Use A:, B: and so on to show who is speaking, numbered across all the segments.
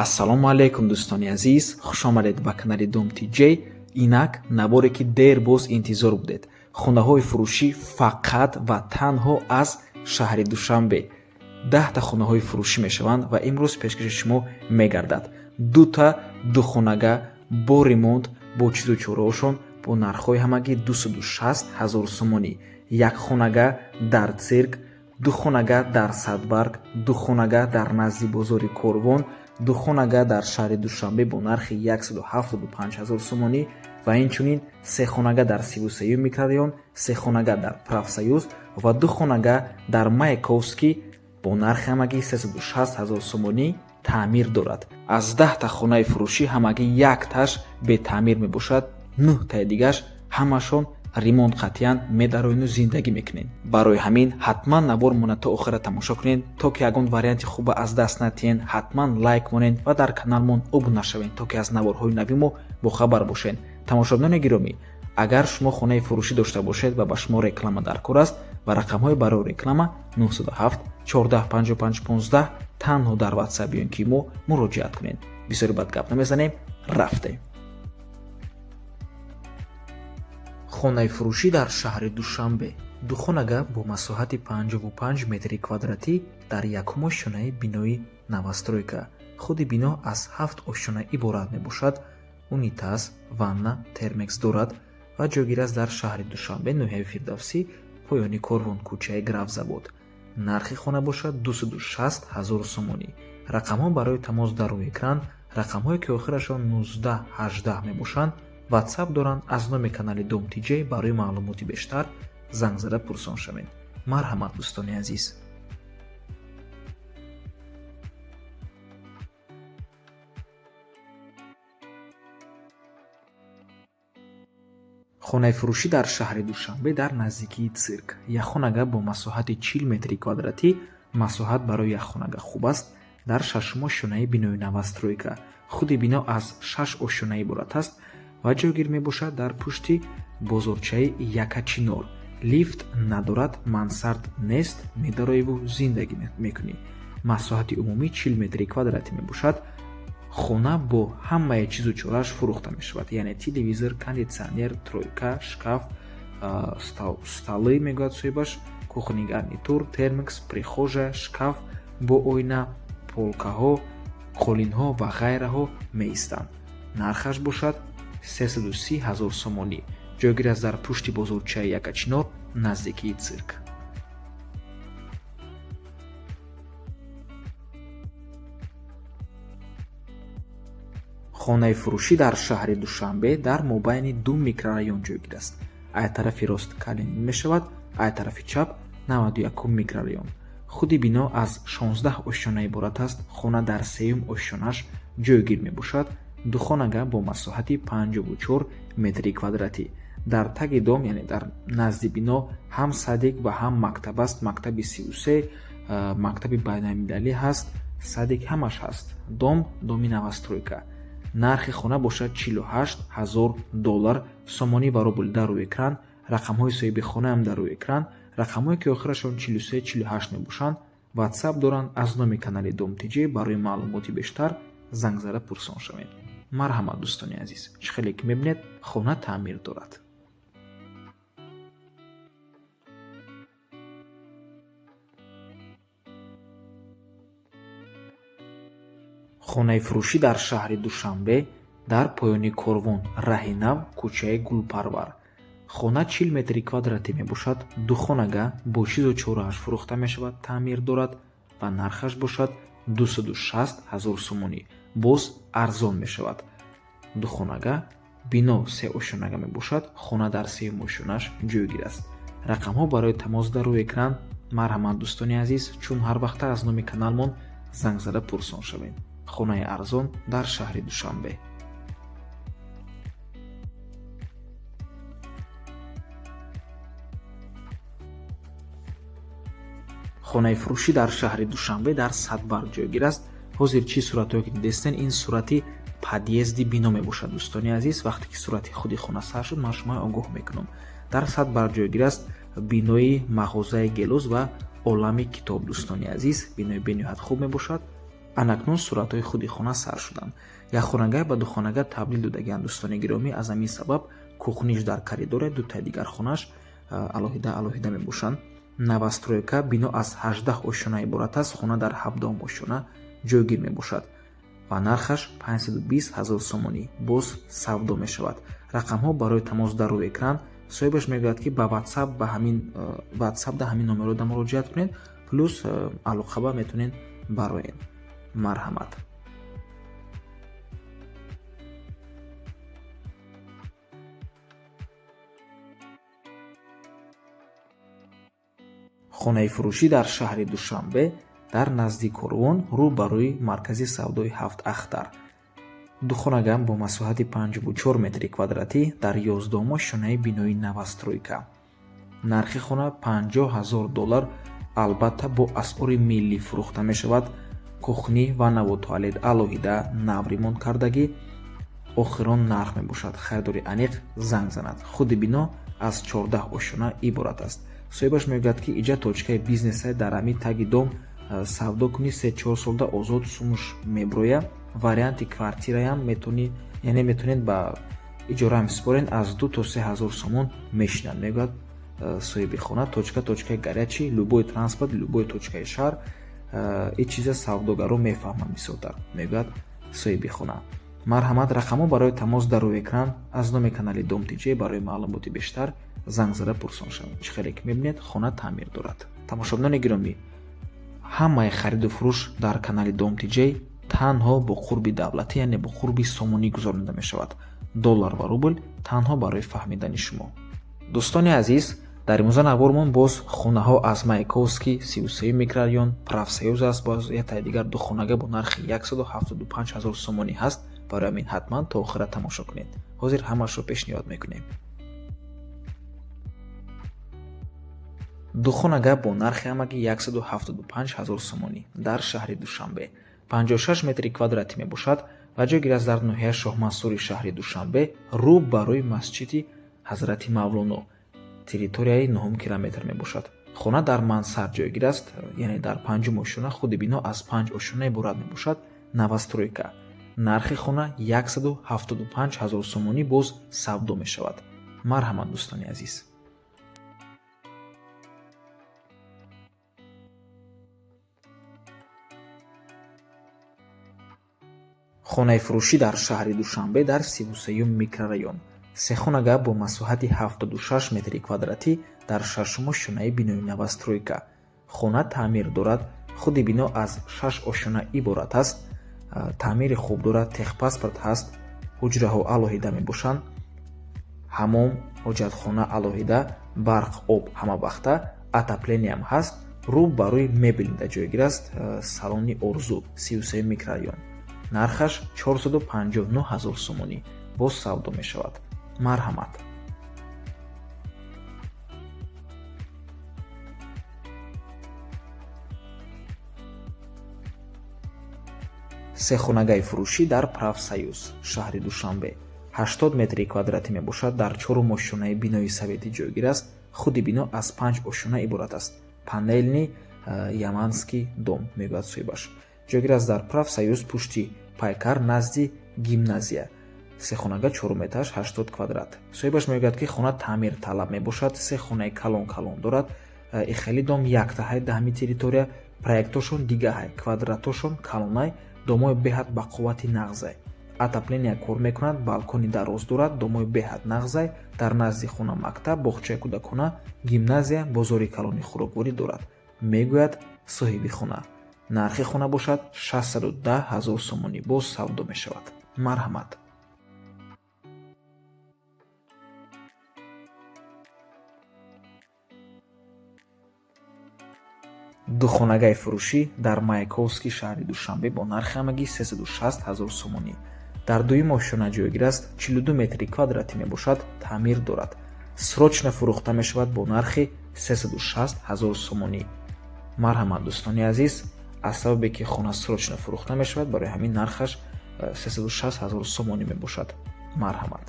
A: Ассалому алайкум, дӯстони азиз, хушомадед ба канали Дом ТJ. Инак наворе, ки дер боз интизор будед. Хонаҳои фурӯшӣ фақат ва танҳо аз шаҳри Душанбе. 10-та хонаҳои фурӯшӣ мешаванд ва имрӯз пешкаши шумо мегардад. Дута духонага бо ремонт, бо чизу чораошон, бо нархҳои ҳамагӣ 260 ҳазор сомонӣ. Як хонага дар Цирк, ду хонага дар Садбарг, ду хонага дар назди бозори Корвон, ду хонага дар шаҳри Душанбе бо нархи 175 ҳазор сомонӣ ва инчунин се хонага дар 33-юм микрорайон, се хонага дар Профсоюз ва ду хонага дар Маяковский бо нархи ҳамагӣ 360 ҳазор сомонӣ таъмир дорад. Аз 10-та хонаи фурӯшӣ ҳамагӣ якташ бетаъмир мебошад, нӯҳтаи дигаш ҳамашон ремонт қатъиян медароену зиндагӣ мекунед. Барои ҳамин ҳатман навор мона то охира тамошо кунед, то ки ягон варианти хуба аз даст натиҳен. Ҳатман лайк монед ва дар каналмон обуна шавед, то ки аз наворҳои нави мо бохабар бошед. Тамошобинони гиромӣ, агар шумо хонаи фурӯшӣ дошта бошед ва ба шумо реклама дар кор аст, ва рақамҳои барои реклама 907 14 55 15, танҳо дар WhatsApp ё ин ки мо муроҷиат кунед. Бисёри бад гап намезанем, рафтем. Хонаи фурӯшӣ дар шаҳри Душанбе. Духонага бо масоҳати 55 метри квадратӣ дар якум ошёнаи бинои новостройка. Худи бино аз ҳафт ошёна иборат мебошад. Унитаз, ванна, термекс дорад ва ҷойгир аст дар шаҳри Душанбе, ноҳияи Фирдавсӣ, поёни Корвон, кӯчаи Графзавод. Нархи хона бошад 260 ҳазор сомонӣ. Рақамҳо барои тамос дар рӯи экран, рақамҳое, ки охирашон 19 18 мебошанд, WhatsApp доранд. Аз номи канали Дом ТJ барои маълумоти бештар занг зада пурсон шавед. Марҳамат, дӯстони азиз. Хонаи фурӯшӣ дар шаҳри Душанбе дар наздикии Цирк. Якхонага бо масоҳати 40 метри квадратӣ, масоҳат барои якхонага хуб аст, дар шашум ошёнаи бинои новостройка. Худи бино аз шаш ошёна иборат аст ва ҷойгир мебошад дар пушти бозорчаи Якачинор. Лифт надорад, мансард нест, медароеву зиндагӣ мекунӣ. Масоҳати умумӣ 40 метри квадратӣ мебошад. Хона бо ҳамаи чизу чорааш фурӯхта мешавад, яъне телевизор, кондитсионер, тройка, шкаф, столы мегӯяд соҳибаш, кухонный гарнитур, термекс, прихожая, шкаф бо оина, полкаҳо, қолинҳо ва ғайраҳо меистанд. Нархаш бошад 330 ҳазор сомонӣ. Ҷойгир аст дар пушти бозорчаи Якачинор, наздикии Цирк. Хонаи фурӯшӣ дар шаҳри Душанбе дар мобайни ду микрорайон ҷойгир аст. Ай тарафи рост Калинин мешавад, ай тарафи чап 91-ум микрорайон. Худи бино аз 16 ошёна иборат аст. Хона дар сеюм ошёнаш ҷойгир мебошад. Духонага бо масоҳати 54 метри квадратӣ. Дар таги дом, яъне дар назди бино, ҳам садик ва ҳам мактаб аст. Мактаби 33, мактаби байналмилалӣ ҳаст, садик, ҳамаш ҳаст. Дом доми новостройка. Нархи хона бошад 48 ҳазор доллар, сомонӣ ва рубл дар рӯи экран, рақамҳои соҳиби хонаам дар рӯи экран, рақамҳое, ки охирашон 43 48 мебошанд, WhatsApp доранд. Аз номи канали Дом ТJ барои маълумоти бештар занг зада пурсон шавед. Марҳамат, дӯстони азиз, чӣ хеле ки мебинед, хона таъмир дорад. Хонаи фурӯшӣ дар шаҳри Душанбе дар поёни Корвон, раҳи нав, кӯчаи Гулпарвар. Хона 40 метри квадратӣ мебошад. Духонага бо чизу чорааш фурӯхта мешавад, таъмир дорад ва нархаш бошад 260 ҳазор сомонӣ, боз арзон мешавад. Духонага, бино се ошёнага мебошад, хона дар сеюм ошёнаш ҷойгир аст. Рақамҳо барои тамос дар рӯи экран. Марҳамат, дӯстони азиз, чун ҳар вақта аз номи каналмон занг зада пурсон шавед. Хонаи арзон дар шаҳри Душанбе. Хонаи фурӯшӣ дар шаҳри Душанбе дар Садбарг ҷойгир аст. Ҳозир чӣ суратҳое ки дидестен, ин сурати подъезди бино мебошад. Дӯстони азиз, вақте ки сурати худи хона сар шуд, ман шуморо огоҳ мекунам. Дар Садбарг ҷойгир аст бинои мағозаи Гелоз ва Олами китоб. Дӯстони азиз, бинои бениҳоят хуб мебошад. Анакнун суратҳои худи хона сар шуданд. Якхонага ба духонага табдил додагианд, дӯстони гиромӣ. Аз ҳамин сабаб кухниш дар коридоре, дутаи дигар хонаш алоҳида алоҳида мебошанд. Новостройка, бино аз 18 ошёна иборат аст. Хона дар 17 ошёна ҷойгир мебошад ва нархаш 520 ҳазор сомонӣ, боз савдо мешавад. Рақамҳо барои тамос дар рӯи экран. Соҳибаш мегӯяд, ки ба WhatsApp, ба ҳамин WhatsApp да ҳамин номерода муроҷиат кунед, плюс алоқаба метавонед бароед. Марҳамат. Хонаи фурӯшӣ дар шаҳри Душанбе, дар назди Корвон, рӯ ба рӯи маркази савдои Ҳафт Ахтар. Духонага бо масоҳати 54 метри квадратӣ дар 11 ошёнаи бинои новостройка. Нархи хона 50 ҳазор доллар, албатта бо асъори миллӣ фурӯхта мешавад. Кухни, ваннаву туалет алоҳида, нав ремонт кардагӣ, охирон нарх мебошад. Харидори аниқ занг занад. Худи бино аз 14 ошёна иборат аст. Соҳибаш мегӯяд, ки иҷа точкаи бизнеса, дар ҳамин таги дом савдо кунӣ, 3-4 солда озод сумуш меброя. Варианти квартираям метавонӣ, яъне метавонед ба иҷораам супорен, аз 2 то 3 ҳазор сомон мешинад, мегӯяд соҳиби хона. Точка точкаи горячий, любой транспорт, любой точкаи шаҳр, ин чиза савдогаро мефаҳманд бисёртар, мегӯяд соҳиби хона. Марҳамат, рақамҳо барои тамос дар рӯи экран. Аз номи канали Дом ТЖ барои маълумоти бештар занг зада пурсон шавед. Чӣ хеле ки мебинед, хона таъмир дорад. Тамошобинони гиромӣ, ҳамаи хариду фурӯш дар канали Дом ТЖ танҳо бо қурби давлатӣ, яъне бо қурби сомонӣ гузаронида мешавад. Доллар ва рубл танҳо барои фаҳмидани шумо. Дӯстони азиз, дар имрӯза навормон боз хонаҳо аз Маяковский, 33 микрорайон, Профсоюз аст. Боз яктаи дигар духонага бо нархи 175 ҳазор сомонӣ ҳаст. Барои ҳамин ҳатман то охира тамошо кунед. Ҳозир ҳамаашро пешниҳод мекунем. Духонага бо нархи ҳамагӣ 175 ҳазор сомонӣ дар шаҳри Душанбе, 56 метри квадратӣ мебошад ва ҷойгир аст дар ноҳияи Шоҳмансури шаҳри Душанбе, рӯ ба рӯи масҷиди Ҳазрати Мавлоно, территорияи нуҳум километр мебошад. Хона дар мансард ҷойгир аст, яъне дар панҷум ошёна. Худи бино аз панҷ ошёна иборат мебошад, новостройка. Нархи хона 175 ҳазор сомонӣ, боз савдо мешавад. Марҳамат, дӯстони азиз. Хонаи фурӯшӣ дар шаҳри Душанбе, дар 33-юм микрорайон, сехонага бо масоҳати 76 метри квадратӣ дар шашум ошёнаи бинои новостройка. Хона таъмир дорад. Худи бино аз шаш ошёна иборат аст. Таъмири хуб дорад, техпаспорт ҳаст. Ҳуҷраҳо алоҳида мебошанд, ҳамом, ҳоҷатхона алоҳида, барқ, об ҳамавақта, отоплениям ҳаст. Рӯ ба рӯи мебелнида ҷойгир аст, салони Орзу, 33 микрорайон. Нархаш 459 ҳазор сомонӣ, боз савдо мешавад. Марҳамат. Сехонагаи фурӯшӣ дар Профсоюз, шаҳри Душанбе, 80 метри квадратӣ мебошад, дар чорум ошёнаи бинои советӣ ҷойгир аст. Худи бино аз панҷ ошёна иборат аст. Панельный яманский дом, мегӯяд соҳибаш. Ҷойгир аст дар Профсоюз, пушти Пайкар, назди гимназия. Сехонага, чорум этаж, 80 квадрат. Соҳибаш мегӯяд, ки хона таъмир талаб мебошад. Се хонаи калон калон дорад. Ихели дом яктаҳай даҳами территория, проектошон дигаҳай, квадратошон калонай, домои беҳад ба қуввати нағзай, отопления кор мекунад, балкони дароз дорад, домои беҳад нағзай. Дар назди хона мактаб, боғчаи кӯдакона, гимназия, бозори калони хӯрокворӣ дорад, мегӯяд соҳиби хона. Нархи хона бошад 610 ҳазор сомонӣ, боз савдо мешавад. Марҳамат. Духонагаи фурӯшӣ дар Маяковский, шаҳри Душанбе, бо нархи ҳамагӣ 360 ҳазор сомонӣ, дар дуюм ошёна ҷойгир аст, 42 метри квадратӣ мебошад, таъмир дорад, срочно фурӯхта мешавад бо нархи 360 ҳазор сомонӣ. Марҳамат, дӯстони азиз. Аз сабабе ки хона срочно фурӯхта мешавад, барои ҳамин нархаш 360 ҳазор сомонӣ мебошад. Марҳамат.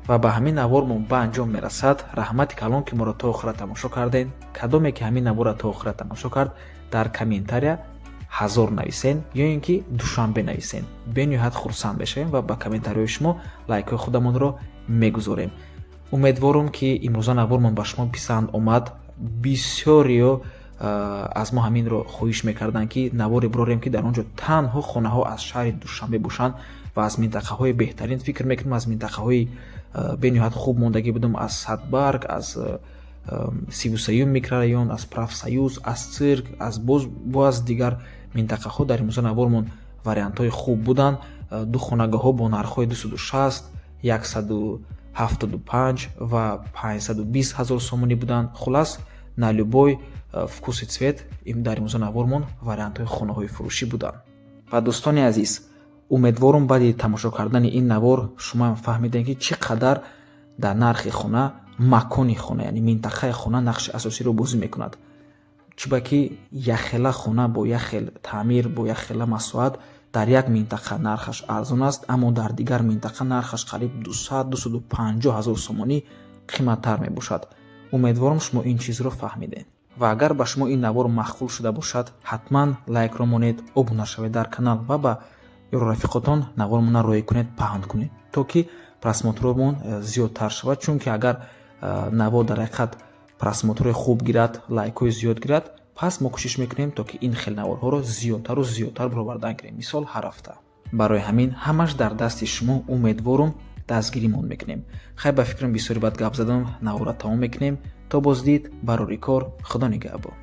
A: Ва ба ҳамин навормон ба анҷом мерасад. Раҳмати калон, ки моро то охира тамошо кардем. Кадоме ки ҳамин наворро то охира тамошо кард, дар комментария 1000 нависен ё ин ки Душанбе нависен. Бениҳоят хурсанд мешавем ва ба комментариҳои шумо лайкҳои худамонро мегузорем. Умедворум, ки имрӯза навормон ба шумо писанд омад. Бисёриё аз мо ҳаминро хоҳиш мекарданд, ки наворе бирорем, ки дар он ҷо танҳо хонаҳо аз шаҳри Душанбе бошанд ва аз минтақаҳои беҳтарин. Фикр мекунам, аз минтақаҳои бениҳоят хуб мондагӣ будам: аз Садбарг, аз 33-юм микрорайон, аз Профсоюз, аз Цирк, аз боз дигар минтақаҳо. Дар имрӯза навормон вариантҳои хуб буданд: ду хонагоҳҳо бо нархҳои 260, 175 ва 520 ҳазор сомонӣ буданд. Хулас, на любой вкус и цвет дар имрӯза навормон вариантҳои хонаҳои фурӯшӣ буданд. Ва, дӯстони азиз, умедворум, баъди тамошо кардани ин навор шумоам фаҳмидем, ки чӣ қадар дар нархи хона макони хона, яъне минтақаи хона, нақши асосиро бозӣ мекунад. Чунки якхела хона бо як хел таъмир, бо якхела масоҳат дар як минтақа нархаш арзон аст, аммо дар дигар минтақа нархаш қариб 200, 250 ҳазор сомонӣ қиматтар мебошад. Умедворам, шумо ин чизро фаҳмидед. Ва агар ба шумо ин навор маъқул шуда бошад, ҳатман лайкро монед, обуна шавед дар канал ва ба ёру рафиқотон навормона роҳӣ кунед, паҳн кунед, то ки просмотромон зиёдтар шавад. Чунки агар навор дар ҳақиқат просмотрҳои хуб гирад, лайкҳои зиёд гирад, пас мо кӯшиш мекунем, то ки ин хел наворҳоро зиёдтару зиёдтар баровардан кунем, мисол, ҳар ҳафта. Барои ҳамин ҳамаш дар дасти шумо. Умедворум, дастгиримон мекунем. Хай, ба фикрам, бисёри бад гап задам. Наворро тамом мекунем. То боздид, барори кор, Худо нигаҳбон.